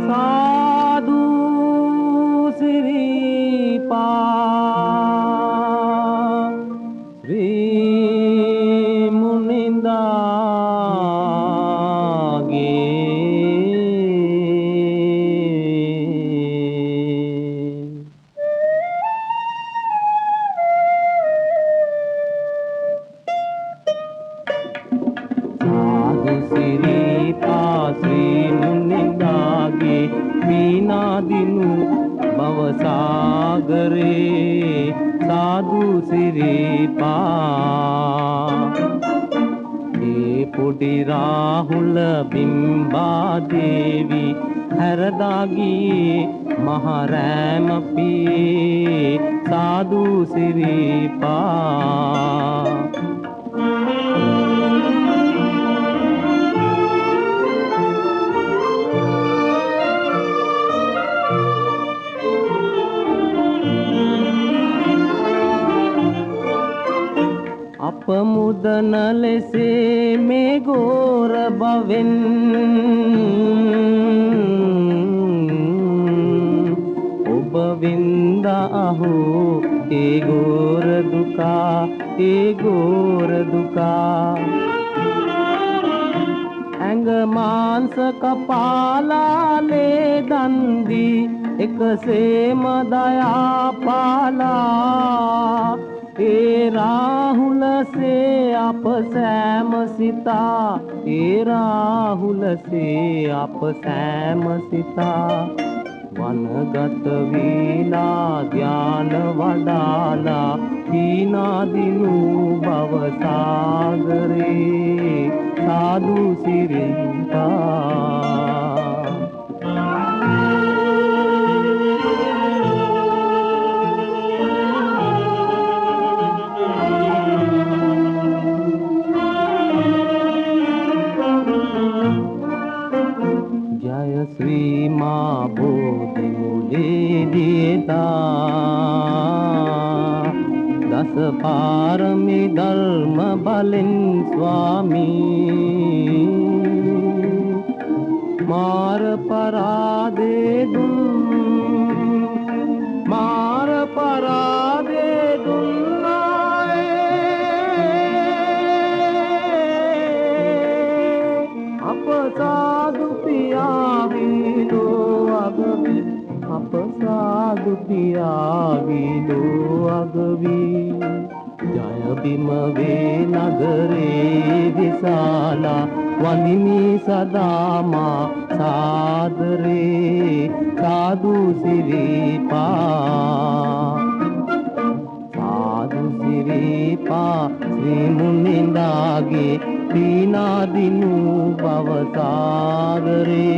සාදු සිරිපා ශ්‍රී මුනිඳාගේ. සාදු සිරිපා ශ්‍රී මුනිඳාගේ පීනා දිනු භව සාගරේ. සාදු සිරිපා. ඒ පොඩි රාහුල බිම්බා දේවි හැරදා ගියේ මහරෑම පියේ. සාදු සිරිපා. අප මුදන ලෙසේ මේ ගෝර බවෙන් ඔබ වින්ද අහෝ ඒ ගෝර දුකා, ඒ ගෝර දුකා. ඇඟ මාංශ කපාලා ලේ දන් දී එකසේම දයා පාලා. ඒ රාහුලසේ අප සෑම සිතා, ඒ රාහුලසේ අප සෑම සිතා වනගත වීලා ධ්‍යාන වඩාලා පීනා දිනු භව සාගරේ. සාදු සිරිපා. ජය ශ්‍රී මා බෝධි මුලේ දිතා දස පාරමි ධර්ම බලෙන් ස්වාමී මාර පරාදේ දුන්, මාර පරාදේ දුන්නායේ. අප සාදු පියාවිලෝ අගවි, අප සාදු පියාවිලෝ අගවි. ජය බිම වේ නගරේ විශාලා වඳිමි සදා මා සාදරේ. සාදු සිරිපා. සාදු සිරිපා ශ්‍රී මුනිඳාගේ පීනා දිනු භව සාගරේ.